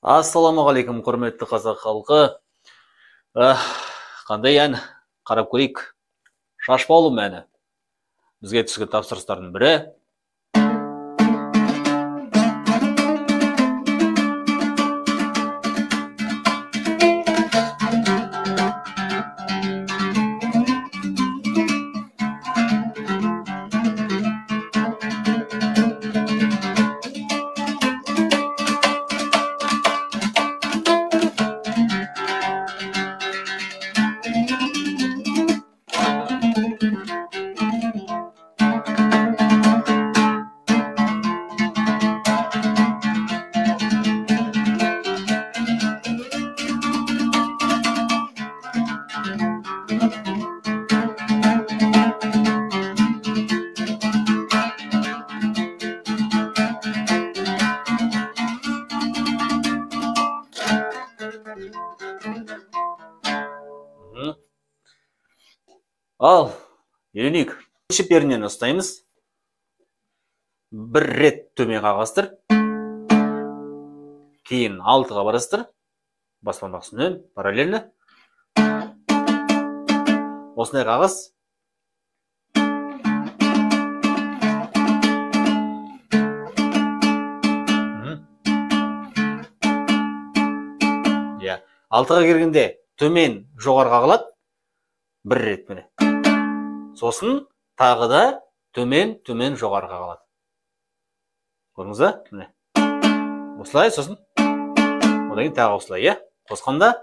Ассалаумағалейкум, құрметті қазақ халқы. Қандай ән қарап көрейік. Шашбаулым әні. Бізге түскен тапсырыстардың бірі. Ал, үйренейік. Бірінші пернені ұстаймыз. Бір рет төмен қағасыздар. Кейін алтыға барасыздар. Бас бармақ үстінен параллельно. Осындай қағаз. Иә, алтыға келгенде төмен жоғары қағылады. Бір рет міне. Сосын тағы да төмен, төмен жоғары қағылады. Көрдіңіз ба? Міне. Осылай, сосын одан кейін тағы осылай, иә? Қосқанда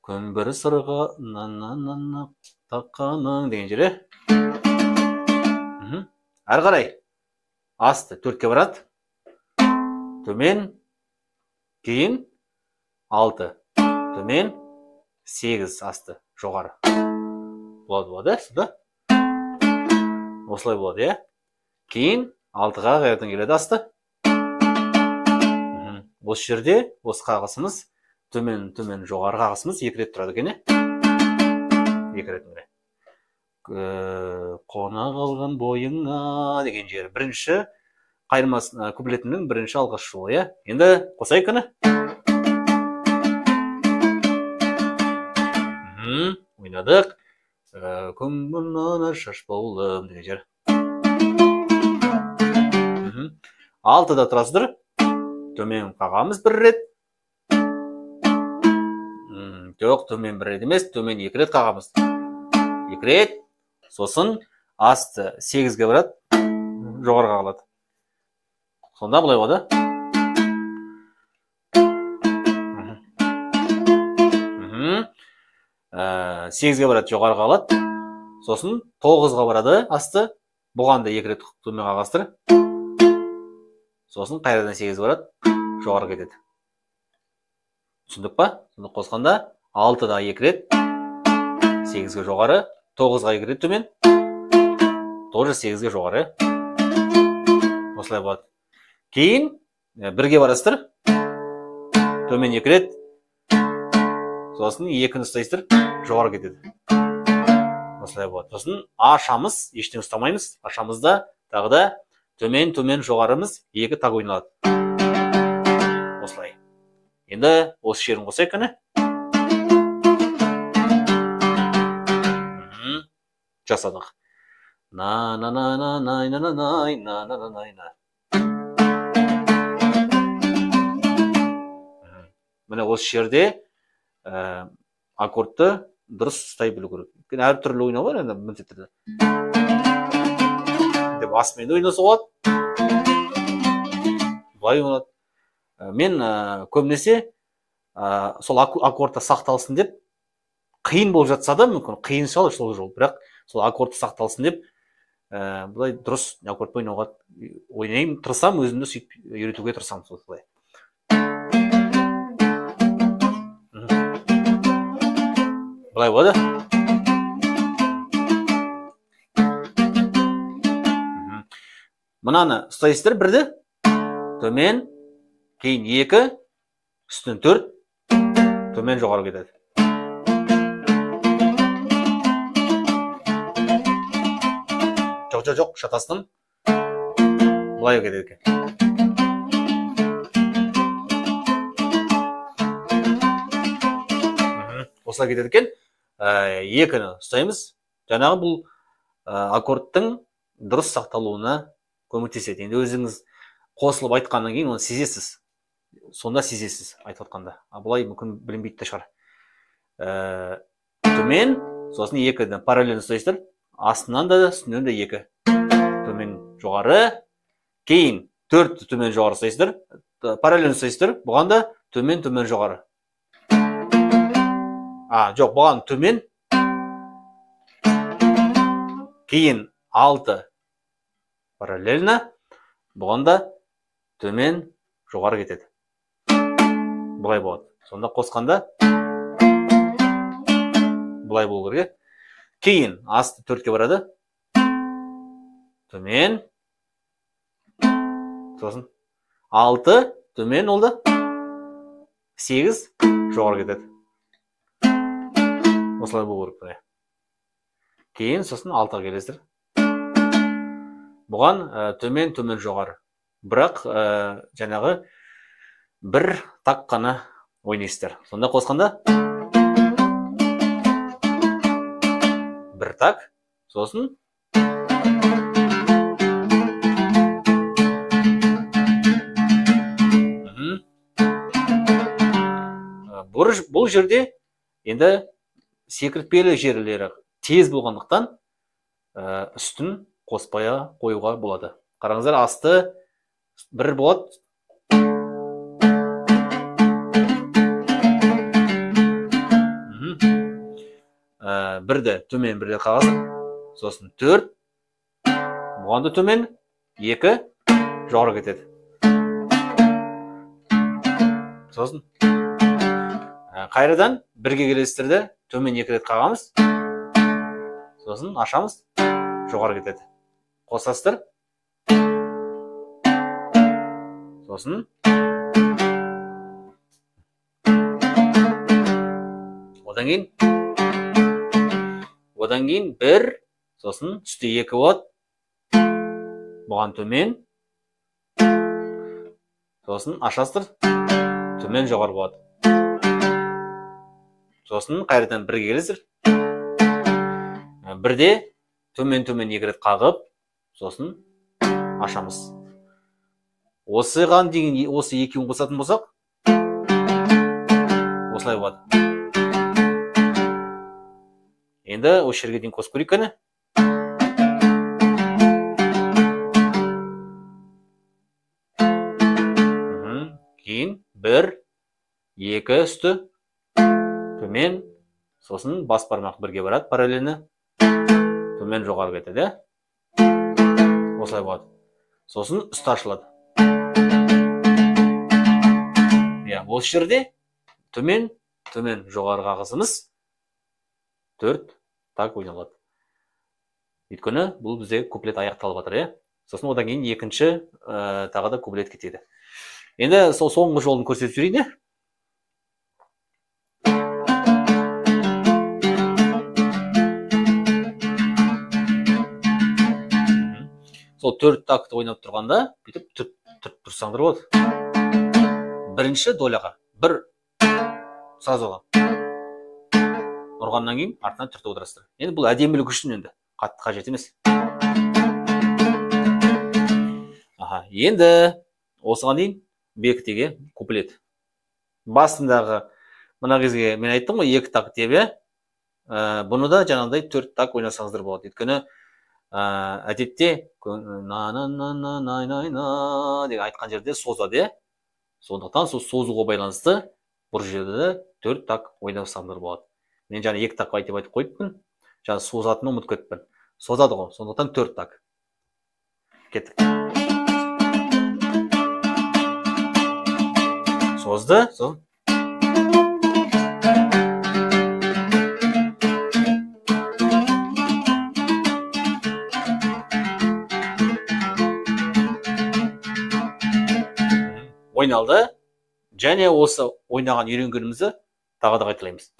күн бір сырға на-на-на-на таққаның деген жері. Әрі қарай асты төртке барады. Төмен, кейін алты, төмен, сегіз асты жоғары. Болады, болады, сонда. Осылай болады, иә? Кейін алтыға қайтадан келеді асты. Осы жерде осы қағысымыз төмен, төмен жоғары қағысымыз екі рет тұрады екен, иә? Екі рет міне. Қона қалған бойыңа деген жері. Бірінші қайырмасы куплетінің бірінші алғашқы жолы, иә? Енді қосайық қане. Ойнадық. Көңілімнен шашбаулым деген жер. Алтыда тұрасыздар. Төмен қағамыз бір рет. Жоқ, төмен бір рет емес, төмен екі рет қағамыз. Екі рет. Сосын асты сегізге барады, жоғары қағылады. Сонда былай болады. Сегізге барады, жоғары қалады. Сосын тоғызға барады асты. Бұған да екі рет төмен қағасыздар. Сосын қайрадан сегізге барады, жоғары кетеді. Түсіндік па? Сонда қосқанда алтыда екі рет, сегізге жоғары, тоғызға екі рет төмен, тоже сегізге жоғары. Осылай болады. Кейін бірге барасыздар, төмен екі рет, сосын екіні ұстайсыздар, жоғары кетеді. Осылай болады. Сосын ашамыз, ештеңе ұстамаймыз. Ашамыз да тағы да төмен, төмен, жоғарымыз екі таг ойналады. Осылай. Енді осы жерін қосайық қане. Жасадық. На на на на на на на на на на на. Міне осы жерде аккордты дұрыс ұстай білу керек. Өйткені әртүрлі ойнау бар енді міндетті түрде. Деп астымен де ойнаса болады. Былай ойналады. Мен көбінесе сол аккордта сақталсын деп, қиын болып жатса да мүмкін, қиын шығар сол жол, бірақ сол аккордты сақталсын деп былай дұрыс аккордпен ойнауға ойнаймын, тырысамын, өзімді сөйтіп үйретуге тырысамын солай. Былай болады. Мынаны ұстайсыздар бірді, төмен, кейін екі, үстінен төрт, төмен жоғары кетеді. Жоқ, жоқ, жоқ, шатастым. Былай кетеді екен. Осылай кетеді екен. Екіні ұстаймыз. Жаңағы бұл аккордтың дұрыс сақталуына көмектеседі. Енді өзіңіз қосылып айтқаннан кейін оны сезесіз. Сонда сезесіз айтып отқанда. А бұлай мүмкін білінбейді де шығар. Төмен, сосын екіден параллельно ұстайсыздар. Астынан да, үстінен де екі. Төмен жоғары. Кейін төртті төмен жоғары ұстайсыздар. Параллельно ұстайсыздар. Бұған да төмен, төмен жоғары. А, жоқ, бұған төмен. Кейін 6 параллельно. Бұған да төмен жоғары кетеді. Бұлай болады. Сонда қосқанда бұлай болу керек. Кейін асты 4-ке барады. Төмен. Сосын 6 төмен олды. 8 жоғары кетеді. Осылай болу керек. Кейін сосын 6-ға келесіздер. Бұған төмен, төмен жоғары. Бірақ жаңағы бір так қана ойнайсыздар. Сонда қосқанда бір так, сосын бұл жерде енді секіртпелі жерлері тез болғандықтан үстін қоспай қоюға болады. Қараңыздар, асты бір болады. Бірді төмен, бірді қағаз, сосын 4, бұған да төмен, 2, жоғары кетеді. Сосын қайрадан бірге келесіздерді төмен 2 рет қағамыз, сосын ашамыз, жоғары кетеді. Қосасыздар. Сосын одан кейін 1, сосын үсте 2 болады. Бұған төмен. Сосын ашасыздар. Төмен жоғары болады. Сосын қайрадан бірге келесіздер. Бірде төмен төмен 2 рет қағып, сосын ашамыз. Осыған дейін осы екеуін қосатын болсақ, осылай болады. Енді осы жерге дейін қосып көрейік кәне. Кейін 1, 2 үсті, төмен, сосын бас бармақ бірге барады параллельно, төмен жоғары кетеді. Осылай болады. Сосын үсті ашылады. Иә, осы жерде төмен, төмен жоғары қағысымыз 4 так ойналады. Өйткені бұл бізде куплет аяқталып жатыр, иә. Сосын одан кейін екінші тағы да куплет кетеді. Енді сол соңғы жолын көрсетіп жіберейін, иә. Сол 4 такты ойнап тұрғанда бүйтіп түріп тұрсаңдар болады. Бірінші доляға бір сразу ұрғаннан кейін артынан түртіп отырасыздар. Енді бұл әдемілік үшін енді қатты қажет емес. Аха, енді осыған дейін бекітеге куплет. Басындағы мына кезге мен айттым ғой 2 такт деп, иә. Бұны да жаңағыдай 4 такт ойнасаңыздар болады. Өйткені әдетте на на на на на на на деген айтқан жерде созады, иә. Сондықтан сол созуға байланысты бұл жерде де 4 такт ойнасаңыздар болады. Мен жаңа 2 такт айтып қойыппын. Жаңа созатынын ұмытып кетіппін. Созады ғой, сондықтан 4 такт. Кеттік. Созды, сосын ойналды. Және осы ойнаған үйренгенімізді тағы да қайталаймыз.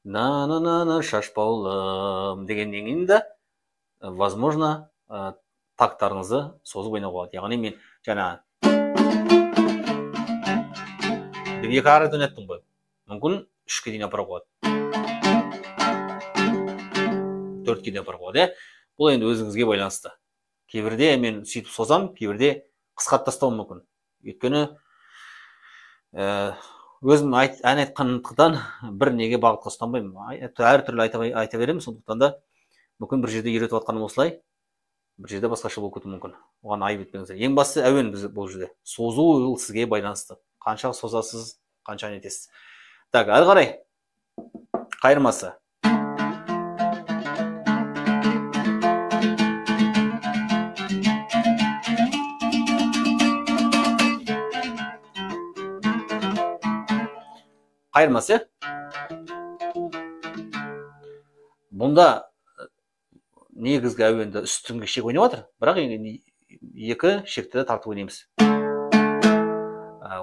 На на на на шашбаулым дегеннен кейін де, возможно, тактарыңызды созып ойнауға болады. Яғни мен жаңа деп екі ары ойнаттым ғой. Мүмкін 3-ке дейін апаруға болады. 4-ке дейін апаруға болады. Бұл енді өзіңізге байланысты. Кейбірде мен сөйтіп созам, кейбірде қысқартып тастауым мүмкін. Өйткені өзім ән айтқандықтан бір неге бағытқа ұстанбаймын. Әртүрлі айта беремін, сондықтан да мүмкін бір жерде үйретіп жатқаным осылай, бір жерде басқаша болып кетуі мүмкін. Оған айып етпеңіздер. Ең бастысы әуен біз бұл жерде. Созу ол сізге байланысты. Қанша созасыз, қанша нетесіз. Так, әрі қарай қайырмасы. Қайырмасы. Бұнда негізгі әуенді үстіңгі шек ойнап жатыр, бірақ екі шекті де тартып ойнаймыз.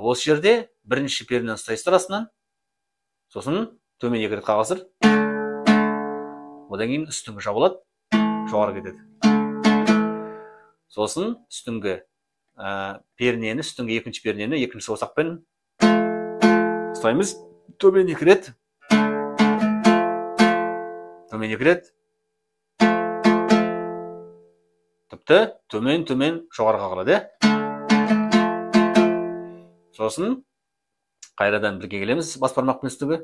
Осы жерде бірінші пернені ұстайсыздар астынан, сосын төмен екі рет қағасыздар. Одан кейін үстіңгі жабылады, жоғары кетеді. Сосын үстіңгі пернені, үстіңгі екінші пернені екінші саусақпен ұстаймыз. Төмен екі рет, төмен екі рет, тіпті төмен төмен жоғары қалады. Сосын қайрадан бірге келеміз бас бармақпен үстігі.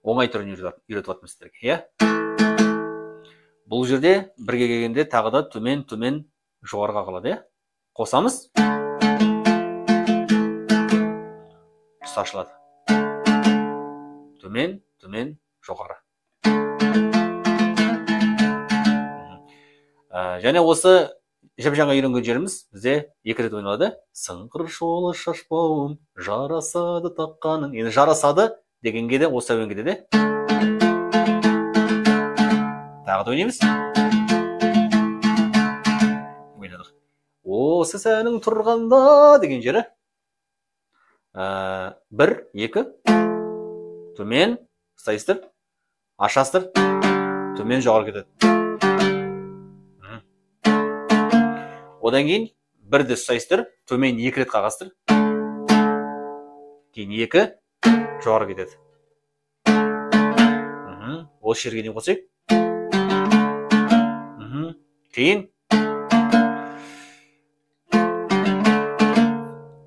Оңай түрін үйретіп жатырмын сіздерге, иә? Бұл жерде бірге келгенде тағы да төмен төмен жоғары қалады, иә? Қосамыз. Ашылады. Төмен, төмен, жоғары. Және осы жап-жаңа үйренген жеріміз бізде екі рет ойналады. Сыңғыр шолы шашбауым, жарасады таққаның. Енді жарасады дегенге де осы әуен кетеді. Тағы да ойнаймыз. Ойнадық. Осы сәнің тұрғанда деген жері. 1, 2, төмен, ұстайсыздар, ашасыздар, төмен жоғары кетеді. Одан кейін бірді ұстайсыздар, төмен екі рет қағасыздар, кейін 2, жоғары кетеді. Осы жерге дейін қосайық. Кейін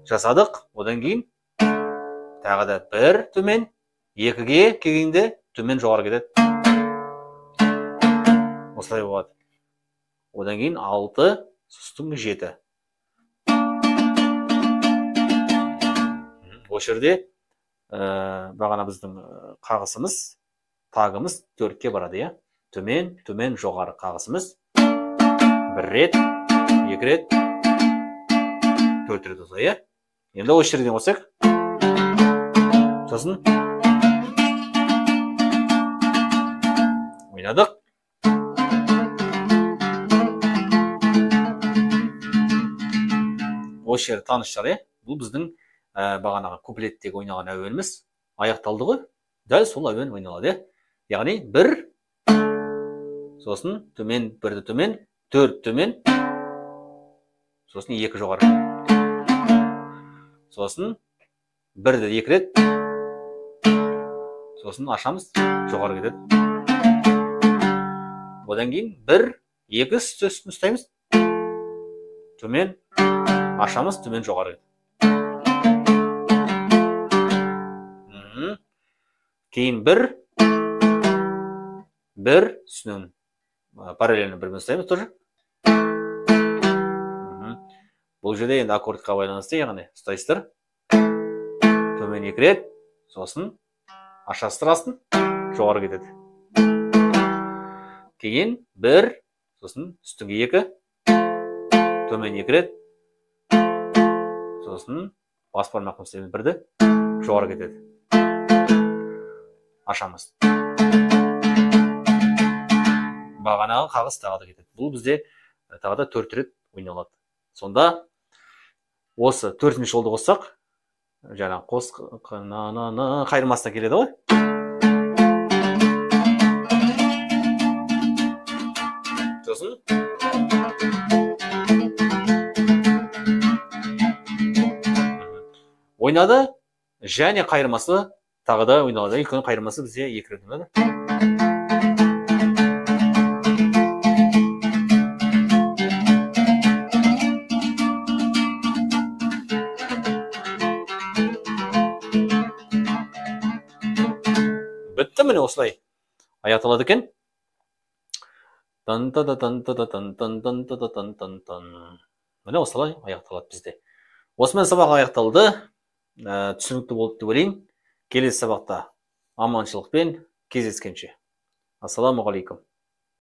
жасадық, одан кейін тағы да 1 төмен, 2-ге келгенде төмен жоғары кетеді. Осылай болады. Одан кейін 6, сосын 7. Осы жерде бағана біздің қағысымыз, тағымыз 4-ке барады, иә? Төмен, төмен, жоғары қағысымыз. 1 рет, 2 рет, 4 рет осылай, иә? Енді осы жерден қосайық. Сосын ойнадық. Осы жер таныс шығар, иә? Бұл біздің бағанағы куплеттегі ойнаған әуеніміз аяқталды ғой. Дәл сол әуен ойналады, иә? Яғни 1, сосын төмен, 1-ді төмен, 4 төмен, сосын 2 жоғары. Сосын 1-ді 2 рет, сосын ашамыз, жоғары кетеді. Одан кейін 1, 2 үстін ұстаймыз, төмен, ашамыз, төмен жоғары кетеді. Кейін 1, 1, үстінен параллельно бірмен ұстаймыз тоже. Бұл жерде енді аккордқа байланысты, яғни ұстайсыздар, төмен 2 рет, сосын ашасыздар астын, жоғары кетеді. Кейін 1, сосын үстіңгі 2, төмен 2 рет, сосын бас бармақпен ұстаймыз 1-ді, жоғары кетеді. Ашамыз. Бағанағы қағыс тағы да кетеді. Бұл бізде тағы да 4 рет ойналады. Сонда осы 4-ші жолды қоссақ, жаңа қос на на на қайырмасына келеді ғой. Ойнады, және қайырмасы тағы да ойналады. Өйткені қайырмасы бізде 2 рет ойнады. Бітті, міне осылай аяқталады екен. Тан та та тан та та тан тан тан та та тан тан тан. Міне осылай аяқталады бізде. Осымен сабақ аяқталды. Түсінікті болды деп ойлаймын. Келесі сабақта аманшылықпен кездескенше. Ассаламағалейкум.